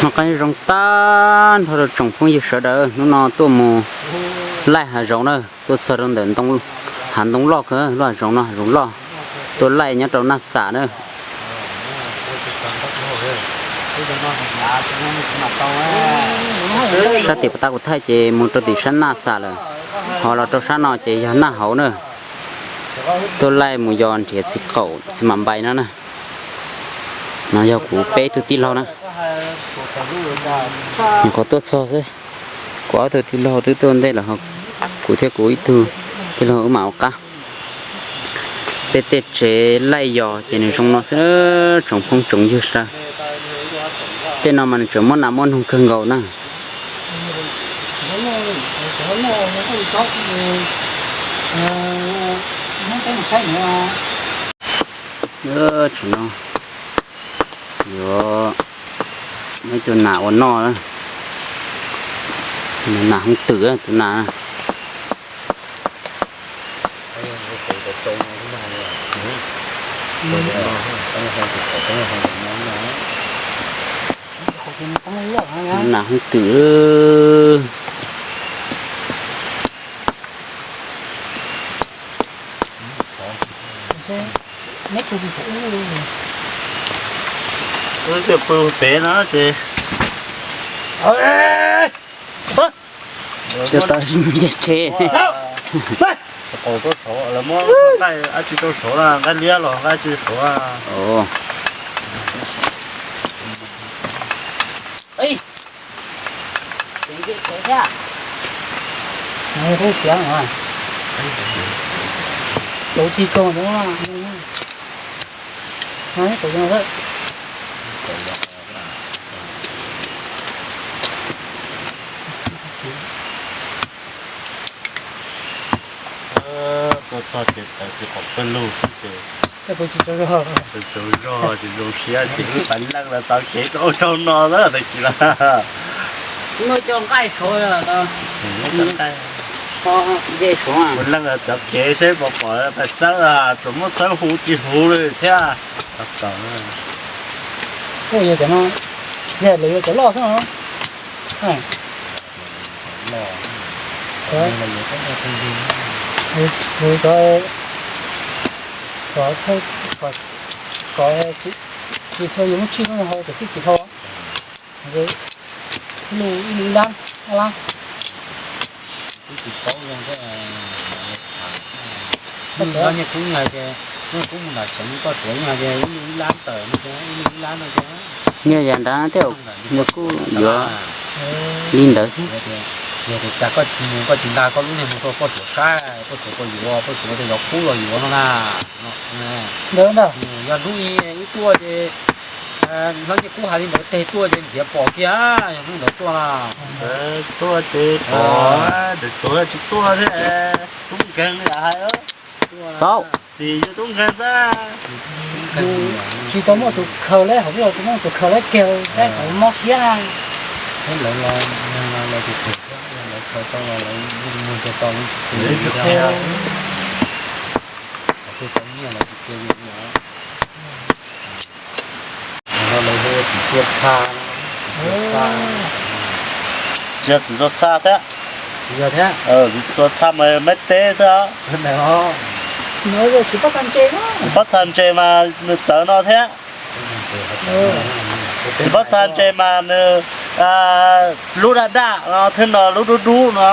Noj qab zoo tag nrho rau tsoom phooj ywg sawv daws, hnub no tuaj mus laij hav zoov na, tuaj txog rau ntawm hav ntoo loj kawg, lub hav zoov no hav zoov loj, tuaj laij nyob rau Naj Xam na. Sab tim pas tab kuv thaij ces mus rau tim sab Naj Xam lawm, ho los rau sab no ces yog Naj Hauv na. Tuaj laij mus yos nrhiav txiv qaum txiv mam npais no na. No yog kuv peb tug tij laug na. Nyuam qhuav tuaj txog xwb, kuv ob tug tij laug twb tuaj ntej lawm, kuv thiab kuv ib tug tij laug wb mam ua qab. Peb tej tsev laij yos ces nws zoo no xwb, tsoom phooj tsoom ywg sawv daws. Tej no mas nws tseem muaj nas muaj noog kawg nkaus na. Tseem no yuav muab ib tug nas ua noj, nas hoob twm tus nas. Nas hoob twm. Wb thiaj pw pem no ces. Cov tau nce tsev. Qaum tuaj saud, lawv muab nqaij dab tsi rau saud na, nqaij liab los nqaij dab tsi saud na. Tuaj txog ces tawm txiv qaum pawg lug xwb ces tsaug zog ces zoo siab ces wb pais leej los txoj kev rau ub rau no xwb tag kis lawm. Mus leej los txoj kev seb puas pom pais xawb, tsuas muab txhawb hu tsis huv li thiab. Cov loj xwb no. Tsis tau yuav muab tsij hau tam xij tsis tau. Ib lub ib lab, ob lab. Nyiaj kub hais tias, nyiaj kub mus nram xeev koj suav yeej hais tias ib lub ib lab tawm no ces ib lub ib lab no ces. Nyiaj yam nrad thiab, nyiaj kub yuav li ntawd thiab. Yog tias cas koj mus koj tsis nqa koj lub niag mus rau koj suav saib, koj suav koj yuav, koj suav tej cov kub los yuav no na. Ntawd ntag. Yog hnub ib tuaj ces, hnub nyiaj kub hais li ntawd teg tuaj ces nrhiav pom kiag, yog hnub ntawd tuaj na. Tuaj ces pom, tuaj tsis tuaj thiab, tub nkeeg li hais. Xauj. Tim yus tub nkeeg xwb. Tsis tau muaj tus khaws lawm, hauv peb tsis muaj tus khaws lawm kiag, peb qhov mob siab na. Peb lawv los, lawv tus khaws, lawv khaws tau los lawv yeej muag kiag tau, lawv tsis cia yus li. Qhov twg tau nyiaj lawv tsis cia yus li. Lawv hu txiv tua txha, txiv tua txha. Yog txiv tua txha thiab. Yog thiab. Txiv tua txha mas maiv teb xwb. Txiv pob txha ntses mas nws txawv no thiab. Txiv pob txha ntses mas nws lub daj daj no thiab no lub dub dub no.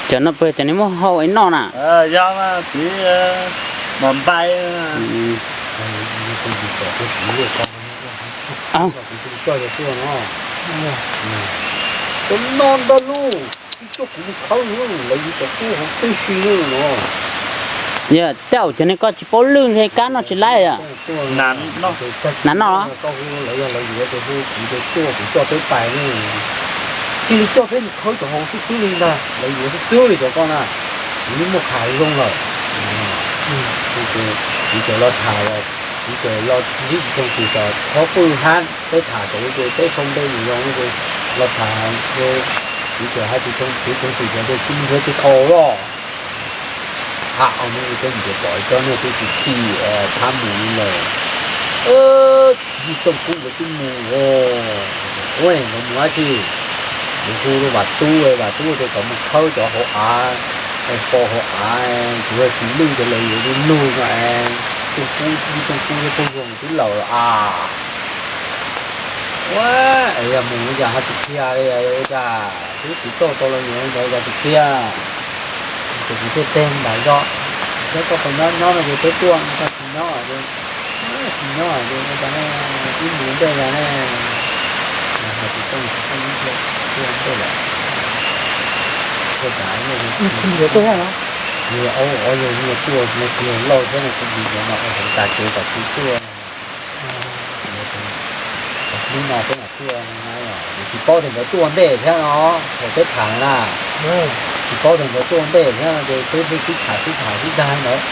Cov no puas cov nws muab hau es noj na? Yog txiv mam npai. Cov no ntag lub, tib cuaj kuv mus khawb lawv yuav cov tub hauv tib si no. Yog tej zaum cov no koj tsis paub lwj ntshe kab noj tsis laib. Nas noj los? Lawv yog lawv yuav ces hu kuv ces tuaj kuv coj peb pais ne. Cia li coj peb mus khawb cov hauv xwb xwb li ntag, lawv yuav xwb xwb li cov koj na. Kuv yeej muaj qhas zoo lawm. Kuv cov los tham, kuv cov los ntsib tsis thooj xwm txog qhov pw hab peb tham cov ces peb sau npe mus zoo ces los tham, kuv cov hais tsis thooj xwm txog ces tsis mus nrhiav txiv qaum los. Tham no peb mus nrhiav pom cov niag twb tsis txim, tham mus li lawm. Yij Tooj Kub nkawd twb mus os. Ua, nkawd mus dab tsi? Nkawd hu rau Vam Tub, Vam Tub tias kom mus khawb cov hauv av, pos hauv av, tsis yog tsis lwj ces lawv yuav lug lug no es tuaj kub, tuaj kub thiab tuaj zoo twb laus lawm a. Ua, es yog mus ua cas ho tsis qhia li, ua cas twb tsis txawj tau los yuav ntawd cas tsis qhia? Ces kuv thiaj teb nram zos, yog koj puas nyob nyob no ces peb tuaj, koj tsis nyob ces tsis nyob ces ua cas ne, wb mus ua ntej los ne. Hais tsis tau, tsis tau ib pliag, tuaj ntej lawm. Ua cas yuav tuaj thiab no? Yog, yog tuaj no tsis yog lauj thiab no, kuv mus ntawd mas ua hauv tas kev kom kuv tuaj. Hnub no peb mam tuaj, tsis paub tias nkawd tuaj ntej thiab no, thaum peb tham na, tsis paub tias nkawd tuaj ntej thiab no ces peb thiaj sib tham sib tham sib dag ntawd.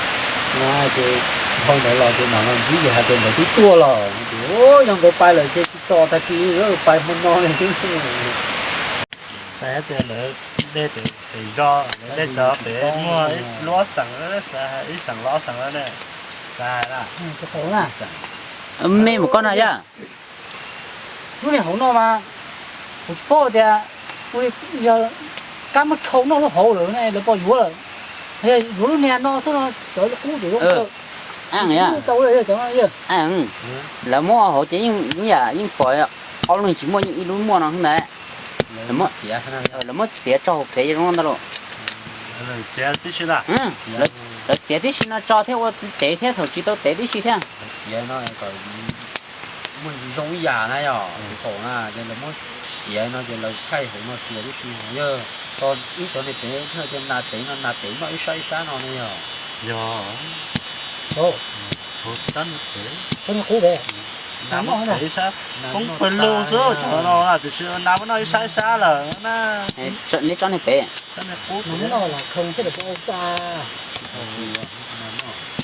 Ces dhau ntawd los ces mam los ntsib ces hais tias nkawd twb tuaj lawm, ces yog nkawd pais lawm ces tsis tos tag kis, pais hmo no li xwb. Xav tias lawv dej pem zos, lawv dej cov pem muaj ib lub xeem, xav ib xeem los ob xeem lawm ne. Xav hais na. Me mus koj na yog. Lub niag hauv no mas kuv tsis paub tias yog kab muab tshau noj lub hauv lawm ne, lawv pom yuav lawm. Yuav lub niag no xwb no cov qub ces zoo kawg. Tau lawv muab hauv ces yeej yam yeej pom ob leeg tsis muaj, yeej ib lub muaj no xwb ntag. Lawv muab txiav tso hauv pem zoo ntag lauj. Lawv txiav tib si no tso thiab ua tev thiab thaum tsis tau tev tib si thiab. Muaj zoo ib yam na yog thaum na ces lawv muab txiav no ces lawv thaij hauv no sia tib si. Yog tog wb cov niag pem thiaj tias nas tev no nas tev noj ib sab ib sab no ne yog. Yog. Nas muaj tev ib sab, poob pawg lug xwb cov no tiam sis nas muab noj ib sab ib sab lawm na. Neb tsob niag pem.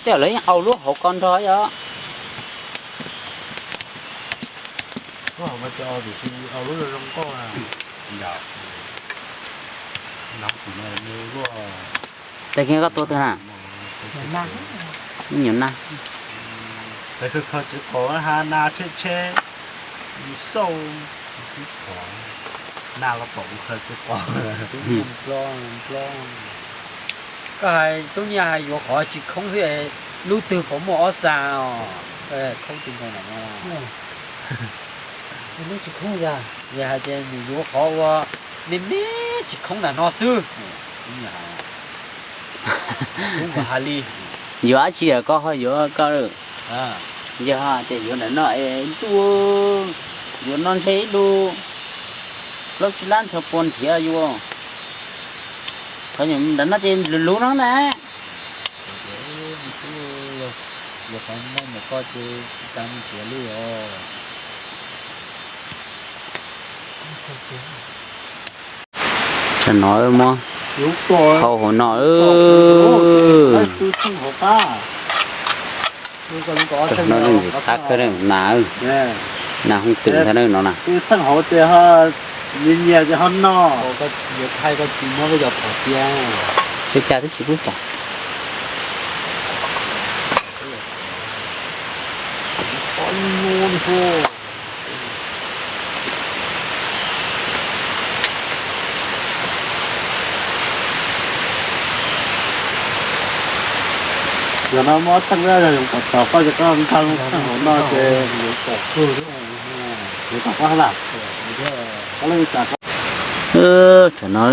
Tej lawv yeej au lub hauv ko nrog yom. Tag kis koj tua twg na? Nyuam na. Khaws txiv qaub ha nas tshe tshe, xauj nas los pom khaws txiv qaub. Koj hais tub nyaj hais yuav qhov tsis khoob xwb, lub twg puas muaj ob xas os? Khoob tsis nkaus ntawm no. Lub tsis khoob yog hais tias nws yuav qhov ua me me tsis khoob ntawm no xwb. Yuav dab tsi koj ho yuav koj. Yog tias yuav ntawm no es ntuj, yuav no ntshe ib lub plaub tsib lab nrho puas nrhiav yuav. Qhov ntawm no ces luv luv no na. Tam no muab hau hauv no. No ntxim qab kawg na, nas, nas hooj twm ntag na no na. Txheej hauv tias ho nyias nyias ces ho no. Peb cas twb tsis pub pom. Yog no muab txheej, yog yoov pom txog koj ces koj nkag loo txheej hauv no ces yuav pom kawg, yuav kom koj lam. Tam no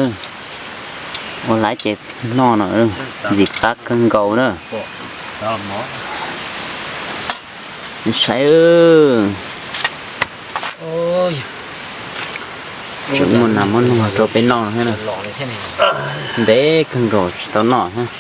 ua laiv ces noj no, ntxim qab kawg nkaus na. Saib, tseem muaj nas muaj noog rau peb noj thiab na. Ntev kawg nkaus tsis tau noj thiab.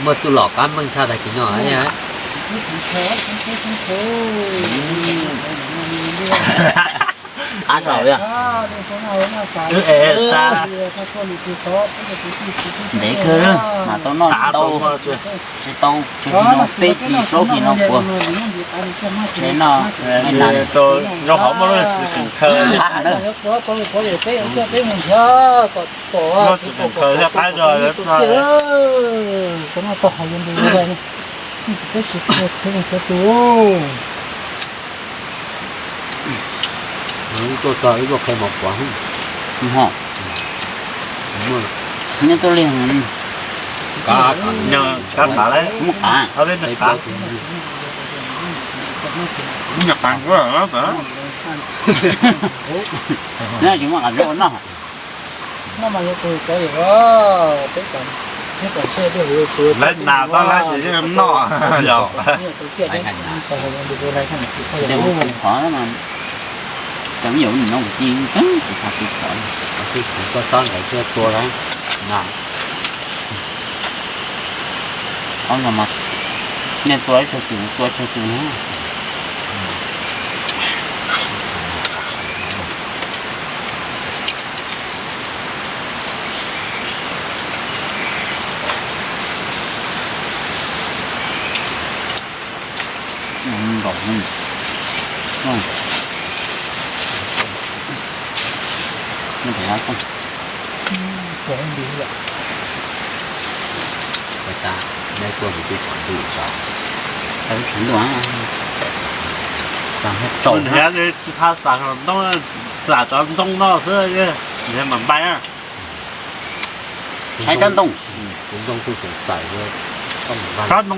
Muaj txuj lom qab meej tshaj tag kis no. Qab saum li. Wb es xa ntev kawg mas tau noj tau, tsis tau tsis no peb hlis plaub hlis no puas tsev no. Rau hauv muaj lub txiv koom khaws, lub txiv koom khaws thiab qab zog. Tuaj txog ib lub qhe mov kuav. Nyob tuaj li, kab qav, muaj qav, muaj qav, tsis muaj qav ua noj. Lawv nas tau lawv ces yeej noj yog. Qhov cov me nyuam noo ci ceeb tsis xav tu qhov. Tib tug toj txob ntawd thiaj tua lawm. Qhov no mas nej tua ib txhia tus tua ib txhia tus no. Nrhiav tsis tau xam ntoo, xam cov ntoo no xwb, nrhiav mam npai. Saib tsob ntoo, tsob ntoo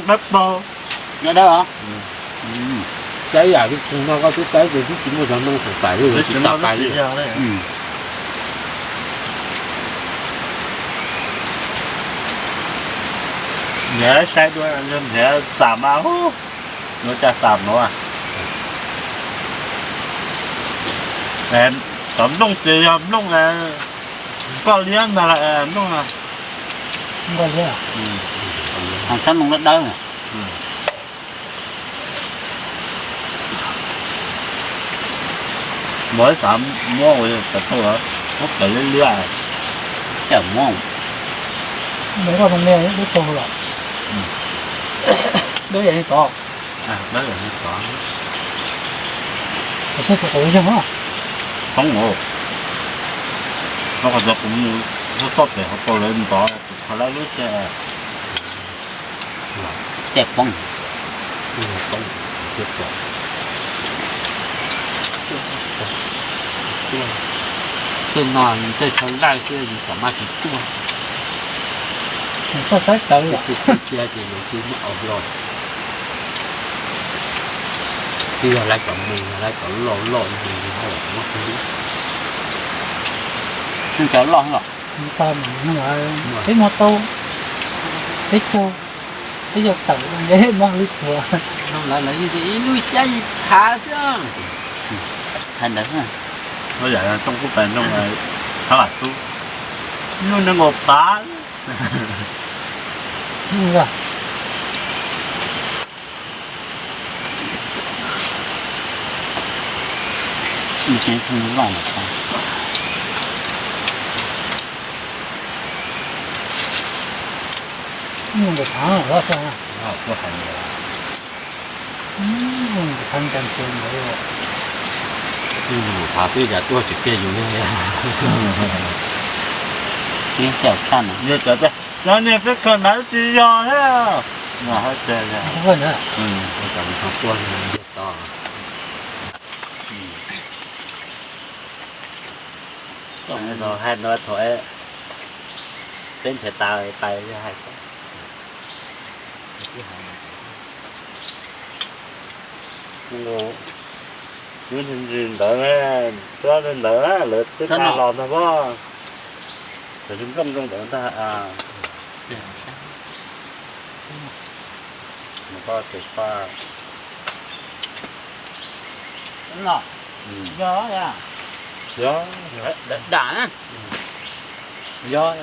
dawb paug. Saib ib yam li txog no koj twb saib ces twb tsis muaj cov ntoo xam xam li, tsis xam li. Nrhiav saib dua, nrhiav xam mas, yuav tsa xam nuav. Cov nplooj ces yog nplooj nkoj liab ntag, nplooj nkoj liab, tsob ntoo dawb dawb. Muab ib xav muab ua tau, muab plaws liab liab. Cas muab, muab koj ntoo me dawb paug los, dawb yam li tod. Saib tus qau zeeg no. Poob os. Koj cov kuv mus toj pem hauv paus lawv ntov tus qhov lawv lub tiag. Tej poob. Tej no tej chaw laij xwb yus xam maj tsis tuaj. Koj saib tawv cia ces yus twb muab au loj. Twb yog lawv cov me, yog lawv cov loj loj, cov loj los. Peb muab tau, peb caug, peb caug tawm, muab lub tuag. Lawv ib lub xyab ib phav xwb. Hais ntawd, yam tooj kub pais nroo, qhab vam tub, lub nees nkaum phav. Tus ntawd xwb cas tuaj tsis kiag yus li. Cov niag peb khaws ntawd tsis yog thiab. Hais no thaum peb nrhiav tas pais hais. Lub ntawd, tsob ntawd lawv twb qab los ntag pob. Tam sis nplooj zoo ntawd ntag. Koj tes koj. Yog, yog, yog, yog,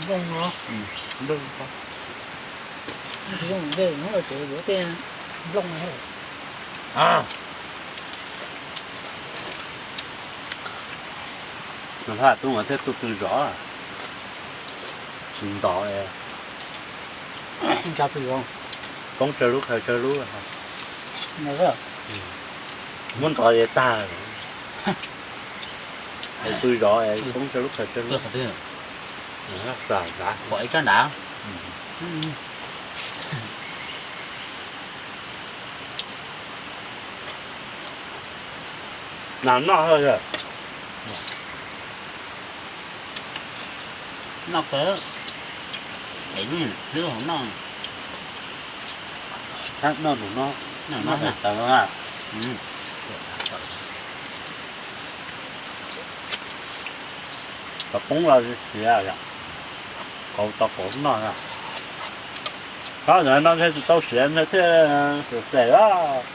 nplooj no, nplooj no, nplooj no, yuav tej Nplooj. Nws haj tub mas thiaj tu tw zov, tsis ntov es poob tsawg lub khaws tsawg lub. Muab ntov es tag, tw zov es poob tsawg lub khaws tsawg lub. Pom ib tsob nrad. Nas noj, noj kawg, es hlwb hauv noj, noj hais taws. Tau poob los siav, kauv tau kauv noj. Qhov no ntshe tsis tau siav ntshe thiaj xem xem os.